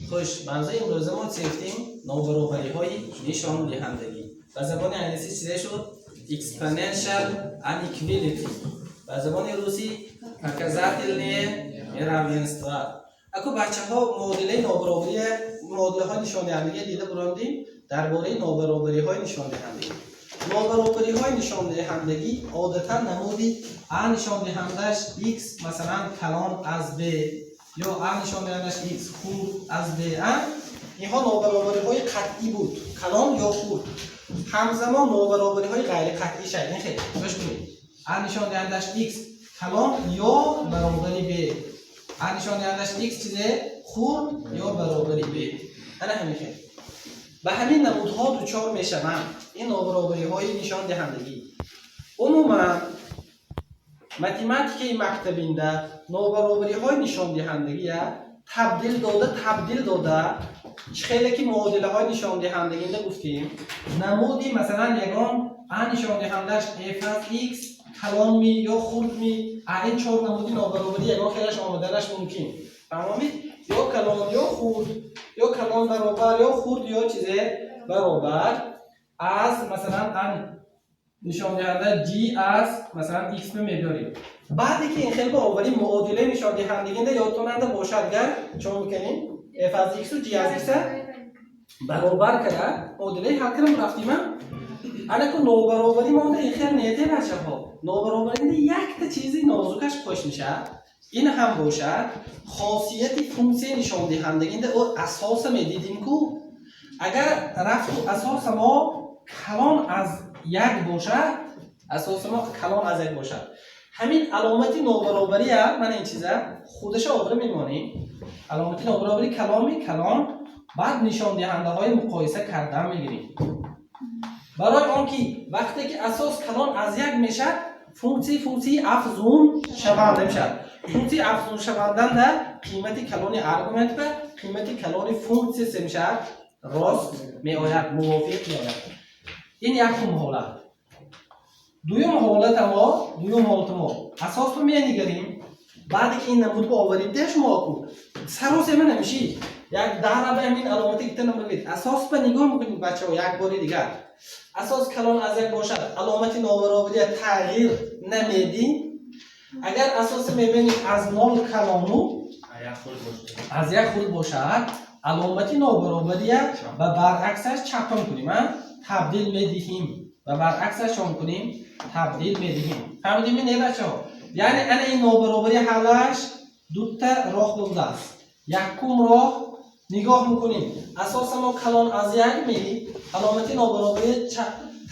Хуш, мавзӯи имрӯза мо чӣ гуфтем? Нобаробариҳои нишондиҳандагӣ. Ба забони англисӣ чизе шуд? Exponential inequality. Ба забони русӣ показательные неравенства. Аку, бачаҳо, муодилаи нобаробария, муодилаҳои нишондиҳандагӣ дида бурондем. Дар бораи нобаробариҳои нишондиҳандагӣ. Нобаробариҳои нишондиҳандагӣ одатан намуди а нишондиҳандаш x, масалан, калон аз b ё а нишондиҳандаш x хурд аз b, а инҳо нобаробариҳои қатъӣ буд, калон ё хурд. Ҳамзамон нобаробариҳои ғайриқатъӣ шад. Ин хел гӯш кунед: а нишондиҳандаш x калон ё баробари b, а нишондиҳандаш x чизе хурд ё баробари b. Ана ҳамин хел ба ҳамин намудҳо дучор мешаванд ин нобаробариҳои нишондиҳандагӣ. Умуман, математикаи мактабинда нобаробариҳои нишондиҳандагия табдил дода, чӣ хеле ки муодилаҳои нишондиҳандагинда гуфтем, намуди, масалан, ягон а нишондиҳандаш f аз x калонми ё хурдми, а ин чор намуди нобаробарӣ ягон хелаш омаданаш мумкин. Фаҳмомед? Ё калон, ё хурд, ё калон баробар, ё хурд, ё чизе баробар аз, масалан, а нишондиҳанда g аз, масалан, x мебиёрем. Баъде ки ин хел ба оварӣ, муодилаи нишондиҳандагинда ёдтонанда бошад, гар чон мекунем? F аз x у g аз x баробар кара, муодилаи ҳал кардам, рафтима. Анаку, нобаробарӣ монда ин хел нете, бачаҳо. Нобаробаринда якта чизи нозукаш қош мешавад. Ин ҳам бошад хосияти функсияи нишондиҳандагинда ӯ асоса медидим ку, агар рафту асоса мо калон аз як бошад, асоси мо калон аз як бошад, ҳамин аломати нобаробария, мана ин чиза худаша овара мемонем, аломати нобаробарӣ каломи калон, баъд нишондиҳандаҳои муқоиса кардан мегирем. Барои он ки вақте ки асос калон аз як мешавад, функсияи афзун шаванда мешавад. Функсияи афзуншаванданда қимати калони аргумент ба қимати калони функсия се мешавад, рост меояд, мувофиқ меояд. Ин якум ҳолат. Дуюм ҳолата мо асосро менигарем. Баъде ки ин намуд ба оварид, де, шумо ку саросема намешӣ, як даҳ раба ҳамин аломати гита намавед. Асос ба нигоҳ мекунед, бачаҳо. Як бори дигар: асос калон аз як бошад, аломати нобаробария тағйир намедиҳ. Агар асоси мебинем аз нол калону аз як хурд бошад, аломати нобаробария ба баръаксаш чапон кунем, табдил медиҳем, ва баръаксаш чон кунем, табдил медиҳем. Фаҳмидем, не, бачаҳо? Яъне ана ин нобаробария ҳаллаш дута роҳ будааст. Якум роҳ: нигоҳ мекунем, асоса мо калон аз як ми, аломати нобаробария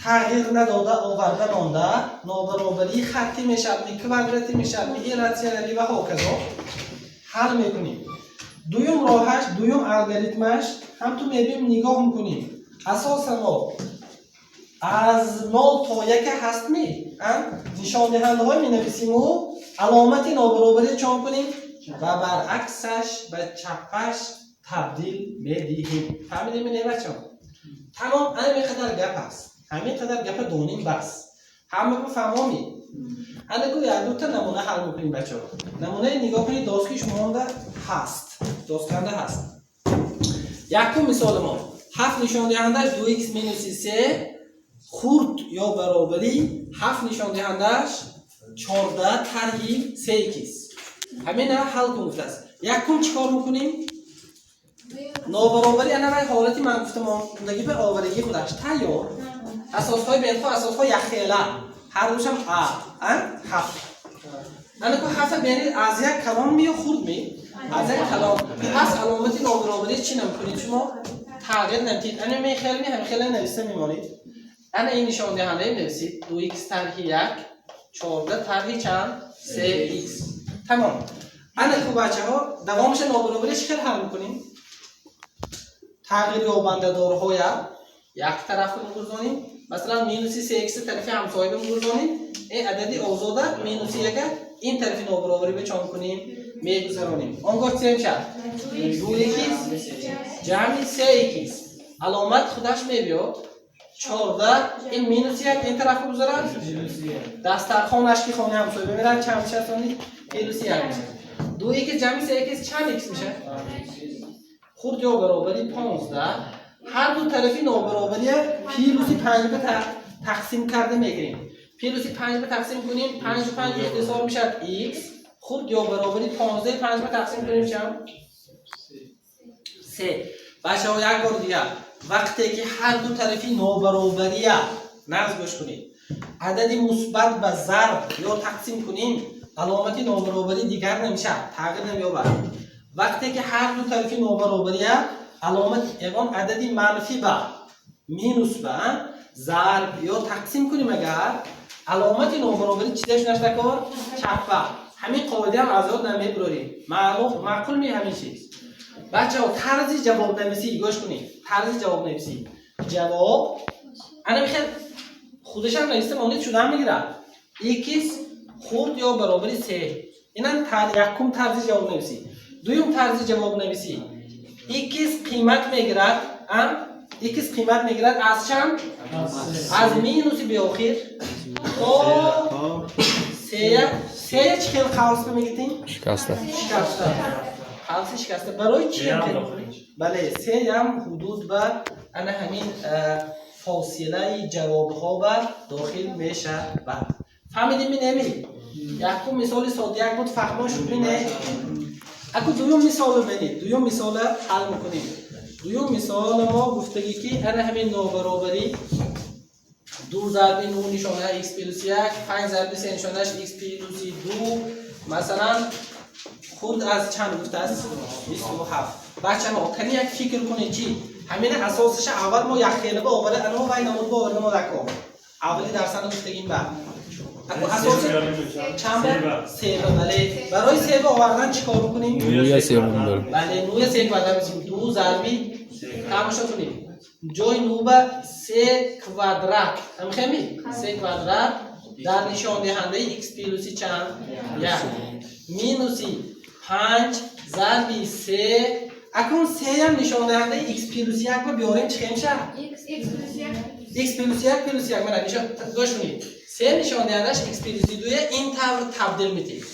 тағйир надода оварда монда, нобаробарии хаттӣ мешавад ми, квадратӣ мешавад ми, иррационалӣ ва ҳоказо, ҳал мекунем. Дуюм роҳаш, дуюм алгоритмаш ҳам ту мебинем, нигоҳ мекунем, асоса мо аз нол то яке ҳаст ми, нишондиҳандаҳое менависиму аломати нобаробария чон кунем ва баръаксаш, ба чаппаш табдил медиҳем. Фаҳмидем, не, бачаҳо? Тамом, ҳамин қадар гап аст. Ҳамин қадар гапа доним, бас. Ҳама фаҳмомӣ? Анаку, як дута намуна ҳал мекунем, бачаҳо. Намунаи нигоҳ кунед, доски шумоонда ҳаст, досканда ҳаст. Якум мисоли мо: ҳафт нишондиҳандааш ду икс минуси се хурд ё баробари ҳафт нишондиҳандааш 14 тарҳи се икс. Ҳамина ҳал кун гуфтааст. Якум чӣ кор мекунем? Нобаробари ана вай ҳолати ман гуфтам, ондаги ба оварагии худаш тайёр. Асосҳои бенхо, асосҳо якхела, ҳар душам а ҳафт. Анаку, ҳафта бени аз як калон ми ё хурд ми? Аз як калон. Пас аломати нобаробарӣ чӣ намекунед шумо? Тағйир намедиҳед. Ана мехел ми, ҳамихела нависта мемонед. Ана ин нишондиҳандаи нависед: ду икс тарҳи як, 14 тарҳи чанд? Се икс. Тамом. Ана ку, бачаҳо, давомаша нобаробарӣ чӣ хел ҳал мекунем? Тағйирёбандадорҳоя як тараф мегузонем, масалан, минуси се икс тарафи ҳамсоя мегузонем, ин адади озода минуси яка ин тарафи нобаробарӣ ба чон кунем, мегузаронем. Он гоҳ чӣ мешавад? Ду икс ҷамъи се икс, аломат худаш мебиёд, 14, ин минуси як ин тараф гузарад, дастархонаш ки хонаи ҳамсоя мемирад, чанд мешавад? Сони плюси як мешавад. Ду икс ҷамъи се икс чанд икс мешавад? хурд ё баробари 15. Ҳар ду тарафи нобаробария плюси 5 ба тақсим карда мегирем. Плюси 5 ба тақсим кунем, 5 5 ихтисор мешавад, x хурд ё баробари 15 5 ба тақсим кунем чанд? 3. Бачаҳо, як бор дигар, вақте ки ҳар ду тарафи нобаробария, нағз гӯш кунед, адади мусбат ба зарб ё тақсим кунем, аломати нобаробарӣ дигар намешавад, тағйир намеёбад. Вақте ки ҳар ду тарафи нобаробария аломат ягон адади манфӣ ба, минус ба зарб ё тақсим кунем, агар аломати нобаробарӣ чида шунашта кор чаппа. Ҳамин қоидаам аз ёд намебурорем. Маълум, маъқул ми ҳамин чиз? Бачаҳо, тарзи ҷавобнависӣ гӯш кунед. Тарзи ҷавобнависӣ, ҷавоб ана михел худашам нависта монед, шуда мегирад. Икс хурд ё баробари се, инам якум тарзи ҷавобнависӣ. Дуюм тарзи ҷавобнависӣ: икс қимат мегирад, икс қимат мегирад аз чанд? Аз минуси беохир то сея. Сея чӣ хел қавс мегиртем? Шикаста. Шикаста, қавси шикаста. Барои чи? Бале, сеям ҳудуд ба ана ҳамин фосилаи ҷавобҳо ба дохил мешавад. Фаҳмидем ми неми? Якум мисоли содияк буд, фаҳмо шуд ми не? Аку дуюм мисоло бинед. Дуюм мисола ҳал мекунем. Дуюм мисола мо гуфтагӣ, ки ана ҳамин нобаробарӣ: ду зарби ну нишона x плюс як, панҷ зарби се нишонаш x плюси ду, масалан, хурд аз чанд гуфтааст? 27. Бачаҳо, кани як фикр кунед, чи ҳамина асосиша аввал мо якхела ба оварда, ано вай намуд ба оварда мо дако аввали дарсана гуфтагим ба. Аку асоси чанд ба? Се ба. Бале, барои се ба овардан чӣ кор мекунем? Нуя се дорем. Бале, нуя се квадрат мисим. Ду зарби, тамошо кунед, ҷои ну ба се квадрат, ҳамхеми се квадрат дар нишондиҳандаи x плюси чанд? Як, минуси панҷ зарби се. Акнун сеям нишондиҳандаи x плюси як ба биёрем, чӣ хел мешавад? X плюс як плюс як. Мана нишон, гӯш кунед, се нишондиҳандаш x плюси дуя ин тавр табдил медиҳед: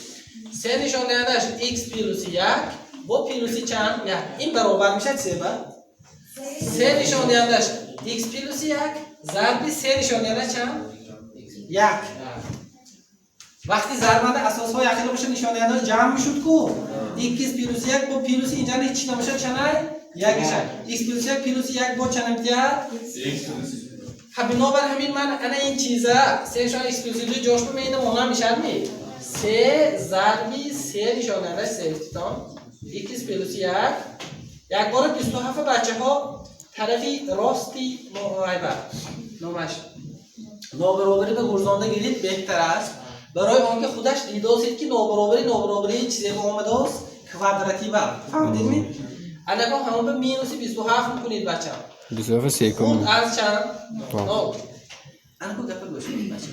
се нишондиҳандаш x плюси як бо плюси чанд? Як. Ин баробар мешавад се ба се нишондиҳандаш x плюси як зарби се нишондиҳандаш чанд? Як. Вақти зарбанда асосҳо якхела бошад, нишондиҳандаҳо ҷамъ мешуд ку. X плюси як бо плюси инҷа ҳеч набошад, чанай? Як мешавад. X плюси як плюси як бо чанд мемтиҳад? Ха, бинобар ҳамин ман ана ин чиза се нишон x плюси ду ҷош ба меина монам мешавад ми се зарби се нишондиҳандаш се тон x плюси як. Якбора 27, бачаҳо, тарафи рости айба номаш нобаробарӣ ба гурзонда гирид беҳтар аст, барои он ки худаш дидосед, ки нобаробарӣ нобаробарии чизе ба омадааст, квадратива. Фаҳмидедми? Анако ҳамон ба минуси 27 мекунед, бача. 27 секум. Худ аз чанд? Нол. Анако гапа гӯш кунед, бача,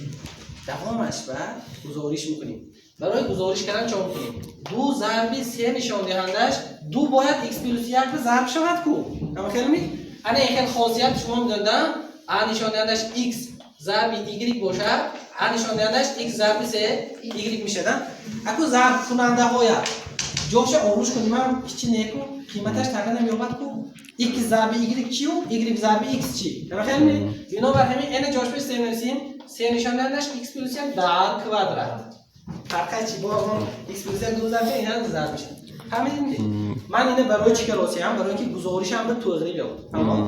давомаш ба гузориш мекунем. Барои гузориш кардан чо мекунем? Ду зарби се нишондиҳандаш ду бояд x плюси як ба зарб шавад ку, ҳама хелми? Ана ин хел хосият шумо медонда: а нишондиҳандаш x зарби y бошад, а нишондиҳандаш x зарби се y мешавад. Аку зарбкунандаҳоя ҷоша оруш кунем ҳам ҳичи неку, қиматаш тағйир намеёбад ку. X зарби y чию y зарби x чи, ҳама хелми? Бинобар ҳамин ена ҷош пеш се нависем: се нишондиҳандаш x плюс як дар квадрат. Фарқай чи? Бо он x плюс як ду зарб мешавад, ина ду зарб мешавад. Фаҳмидем? Ман ина барои чӣ каросиям? Барои ки гузоришам ба туғри биёд. Тамом.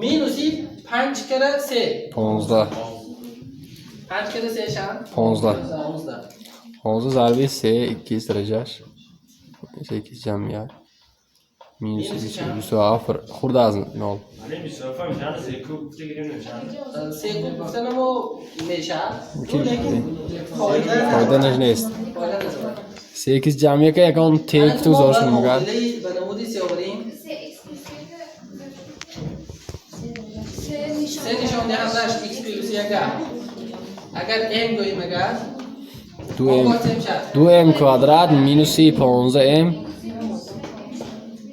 Минуси панҷ кара се. 15. Панҷ кара се чанд? 15. 15. 15 зарби се икки дараҷаш се икки ҷамъ як минус Минуси чанд? 27 хурд аз нол. Се куб гуфтанамо мешавад. Ки- Фоида фоида нест. Фоида надорад. Се икс ҷамъ яка ягон те куту гузориш мегӯяд. Ба намуди се оварем. Се x плюс як. Се нишондиҳандаш x плюс яка агар m гӯем, агар ду м. он се мешавад. Ду м квадрат минуси 15 м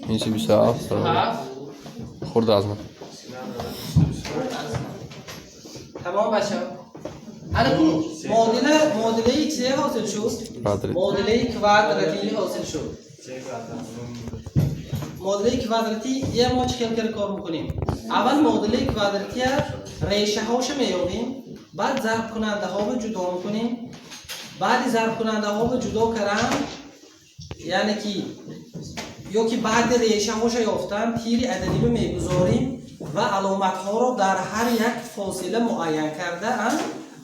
минуси 27 ҳафт хурд аз нол. Тамом, бачаҳо. Ана ку муодила, муодилаи чизе ҳосил шуд? Квадрат. Муодилаи квадратӣ ҳосил шуд. معادله квадратӣ я мо чӣ хел кар кор мекунем? Аввал муодилаи квадратия решаҳоша меёбем, баъд зарбкунандаҳоро ҷудо мекунем. Баъди зарбкунандаҳоро ҷудо кардан, яъне ки ё ки баъди решаҳоша ёфтан, тири ададиро мегузорем ва аломатҳоро дар ҳар як фосила муайян карда,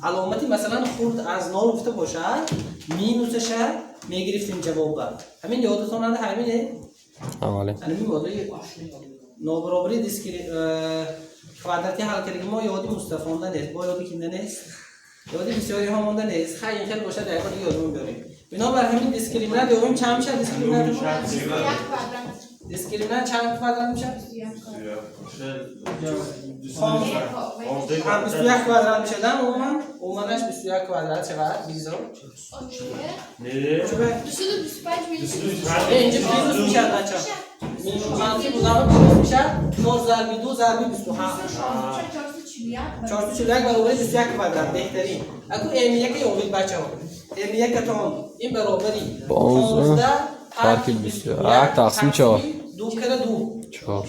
аломати масалан хурд аз нол гуфта бошад, минусаша мегирифтем ҷавобба. Ҳамин ёдатон анда ҳамине? Аввале. Ҳамин муодилаи нобаробари квадрати ҳал кардаги мо ёди Мустафонда нест, бо ёди кинда нест, ёди бисёриҳо монда нест. Хай, ин хел бошад, як бор ёдмон биёрем. Бинобар ҳамин дискриминант ёбем, чанд мешавад дискриминант? Квадрат. Дискриминант чанд квадрат мешавад? 21. 21 квадрат мешавад. Умуман умуманаш 21 квадрат шавад, бигзор. Не. 225 минус. Инҷа плюс мешавад, бача. Манфӣ будама плюс мешавад. 4 зарби 2 зарби 27. 441 баробари 21 квадрат. Беҳтарин. Аку М1 ёбед, бачаҳо. М1-тон ин баробари 15 тарки 21 тақсим 4. 2 кара 2. 4.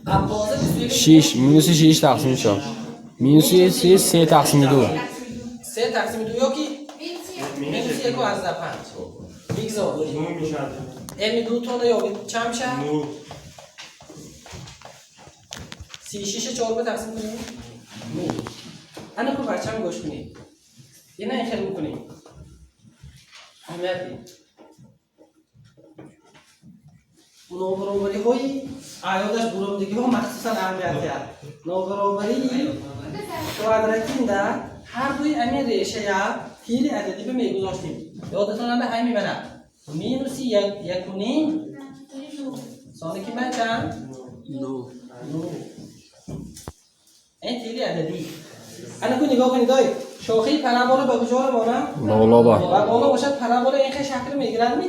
15 21. 6 минуси 6 тақсими 4. Минуси 3 3 тақсими 2. 3 тақсими 2 ё ки минус 1 аз 5. Бигзор. М2 тона ёбед, чанд мешавад? 36 4 ба тақсим кунем. 9. Ана ку, бачам, гӯш кунед. Ина ин хел мекунем. Аҳамияти нобаробариҳои аёдаш буромдагиҳо махсусан аҳамияти нобаробарии квадратинда ҳар дуи ҳамин решая тири ададиба мегузоштем. Ёдатон анда ҳамин мана минуси якуним сони ки ман чанд? Ну. Ин тири ададӣ. Ана ку, нигоҳ кунед, ой, шохаи парабола ба куҷо равонам? Боло ба. Ва боло бошад, парабола ин хел шакл мегирад ми?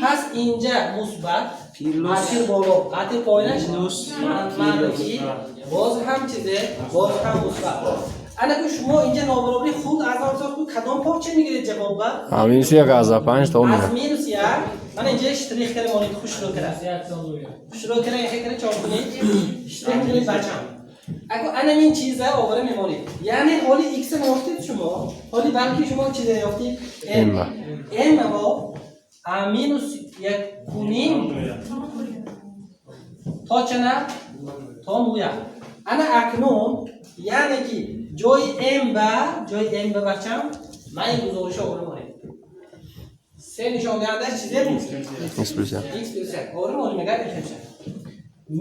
Пас инҷа мусбат, қатир боло, қатир поинаш манфӣ, боз ҳам чизе, боз ҳам мусбат. Ана ку, шумо инҷа нобаробари худ аз он ҳисоб ку, кадом порча мегиред ҷавобба? Минуси 1 аз 5 то аз минус як. Мана инҷа штрих кара монед, хушрӯ кара. Хушрӯ кара, ин хел кара чор кунед. Штрих кунед, бачам. Аку ана мин чиза овара мемонед. Яъне ҳоли x ёфтед шумо, ҳоли балки шумо чиза ёфтед? M. M мо а минус якуним то чана? То нуя. Ана акнун, яъне ки ҷои m ба ҷои m ба, бачам, ман ин гузоришо овара монед. Се нишондиҳандааш чизе буд? X плюс 1. X плюс 1. Овара монем, агар ин хел шавад.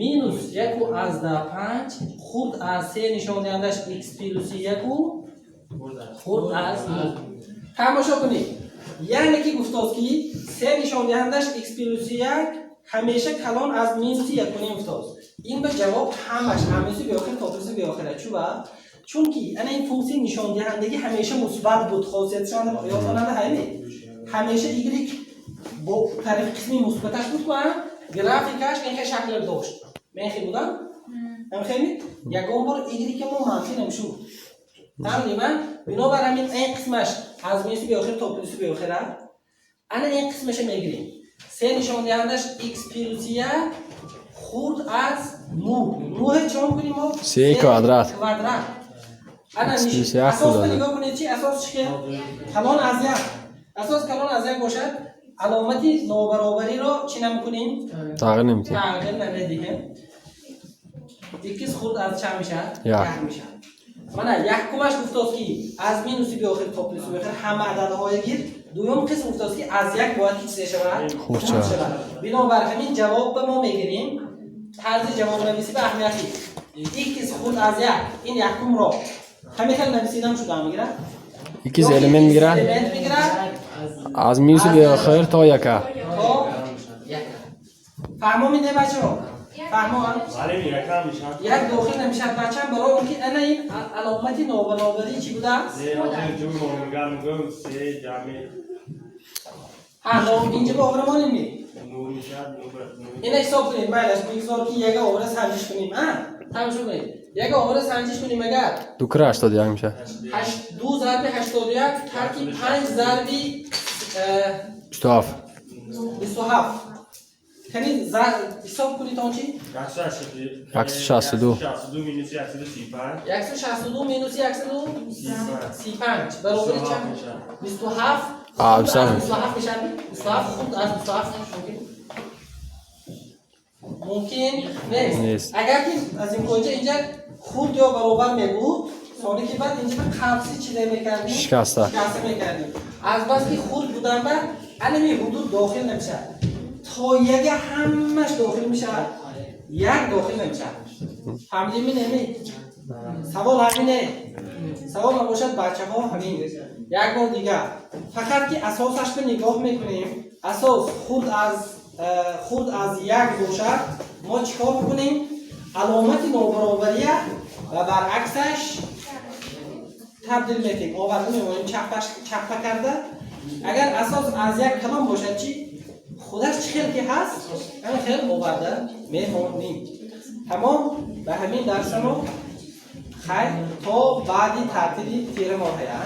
Минус 1,5 хурд аз се нишондиҳандааш x плюси яку хурд аз нул. Тамошо кунед. Яъне ки гуфтост ки се нишондиҳандааш x плюси як ҳамеша калон аз минуси якуним гуфтост. Ин ба ҷавоб ҳамаш аз минуси беохир то плюси беохира. Чуба? Чунки ана ин функсияи нишондиҳандагӣ ҳамеша мусбат буд. Хосиятшон ёдтонанда ҳайме? Ҳамеша y бо тарафи қисми мусбаташ буд ку, графикаш ин хел шакл дошт. Мен хел будам? Ҳам хеле? Ягон бор y мо манфӣ намешуд. Фаҳмидем? Бинобар ҳамин ин қисмаш аз минуси беохир то плюси беохира. Ана ин қисмаша мегирем. Се нишондиҳандаш x плюси як хурд аз нул. Нуҳе чон кунем мо? Се квадрат. Квадрат. Ана X плюс як асос хурд аз нигоҳ кунед, чи асос чи хел? Калон аз як. Асос калон аз як бошад, аломати нобаробариро чӣ намекунем? Тағйир намедиҳем. Тағйир намедиҳем. X хурд аз чанд мешавад? Як. Як мешавад. Мана якумаш гуфтост ки аз минуси беохир то плюси беохир ҳама ададҳое гир. Дуюм қисм гуфтост ки аз як бояд ки чизе шавад? Хурд шавад. Шавад. Бинобар ҳамин ҷавоб ба мо мегирем. Тарзи ҷавобнависӣ ба аҳамияти x хурд аз як, ин якум роҳ. Ҳамин хел нависидам шуда мегирад? X элемент мегирад. Элемент мегирад. Аз минуси беохир то яка. То яка. Фаҳмо мине, бачаҳо? Фаҳмо? Як дохил намешавад, бачам, барои он ки ана ин аломати нобаробарӣ чӣ будааст? Ҳа, инҷа ба овара монем ми? Ина ҳисоб кунед, майлаш, бигзор ки яга овара санҷиш кунем, а? Тамошо кунед. Яга овара санҷиш кунем агар. Ду кара 81 мешавад. Ду зарби 81 тарки панҷ зарби 27. 27. Кани ҳисоб кунед он чи? 162. 62 минус 135. 162 минус 135 баробари чанд? 27. А, худ аз 27. 27 мешавад. 27 худ аз 27 мумкин мумкин нест. Нест. Агар ки аз имконҷа инҷа хурд ё баробар мебуд, соли ки баъд инҷа ба қавси чизе мекардем? Шикаста. Шикаста мекардем. Аз бас ки хурд будан ба алами ҳудуд дохил намешавад. То яга ҳамаш дохил мешавад, як дохил намешавад. Фаҳмидем, неми? Савол ҳамине. Савол набошад, бачаҳо, ҳамин. Як бор дигар, фақат ки асосаш ба нигоҳ мекунем. Асос хурд аз як бошад, мо чӣ кор мекунем? Аломати нобаробария ва баръаксаш табдил метем, оварда мемонем чапаш, чаппа карда. Агар асос аз як калон бошад чӣ? Худаш чӣ хел ки ҳаст, ҳамин хел оварда мемонем. Тамом, ба ҳамин дарсамо. Хайр, то баъди таътили тирамоҳая.